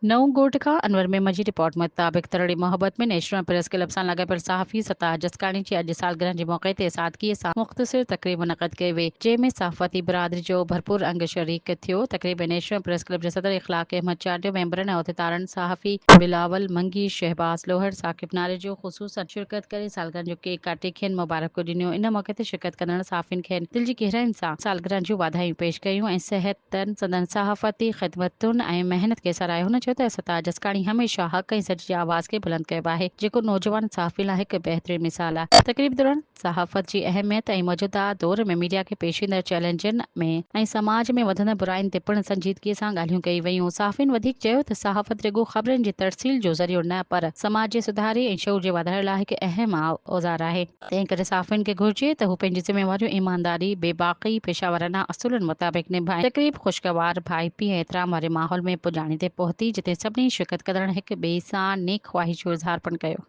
نئون ڳوٺ کان انور ميمڻ جي رپورٽ مطابق ترڙي محبت ۾ نيشنل پريس ڪلب سان لاڳاپيل صحافي ستار جسڪاڻي جي اڄ سالگرهه جي موقعي تي سادگي سان مختصر تقريب منعقد ڪئي وئي جنهن ۾ صحافتي برادري جو ڀرپور انگ شريڪ ٿيو تقريب ۾ نيشنل پريس ڪلب جي صدر اخلاق احمد چانڊيو ميمبرن ۽ عهديدارن صحافي بلاول منگي شهباز لوهڙ ثاقب ناريجو خصوصن شرڪت ڪري سالگرهه جو ڪيڪ ڪاٽي کين مبارڪون ڏنيون ان موقعي تي شرڪت ڪندڙ صحافين کين دل جي گهراين سان سالگرهه جون واڌايون پيش ڪيون ۽ صحت تن سندن صحافتي خدمتن ۽ محنت کي ساراهيو. هن چيو ته ستار جسڪاڻي هميشه حق ۽ سچ جي آواز کي بلند ڪيو آهي، جيڪو نوجوان صحافين لاء هڪ بهترين مثال آهي. تقريب دوران صحافت جي اهميت ۽ موجوده دور ۾ ميڊيا کي پيش ايندڙ چئلينجن ۾ ۽ سماج ۾ وڌندڙ براين تي پڻ سنجيدگي سان ڳالهيون ڪيون ويون. صحافين وڌيڪ چيو ته صحافت رڳو خبرن جي ترسيل جو ذريعو نه پر سماج جي سڌاري ۽ شعور جي واڌاري لاء هڪ اهم اوزار آهي. تنهن ڪري صحافين کي گهرجي ته هو پنهنجي ذميواريون ايمانداري، بيباڪي، پيشاورانه اصولن مطابق نڀائين. تقريب خوشگوار، ڀائپي ۽ احترام واري ماحول ۾ پڄاڻي تي پهتي، جتي سڀني شرڪت ڪندڙن هڪ ٻئي سان نيڪ خواهش جو اظهار پڻ ڪيو.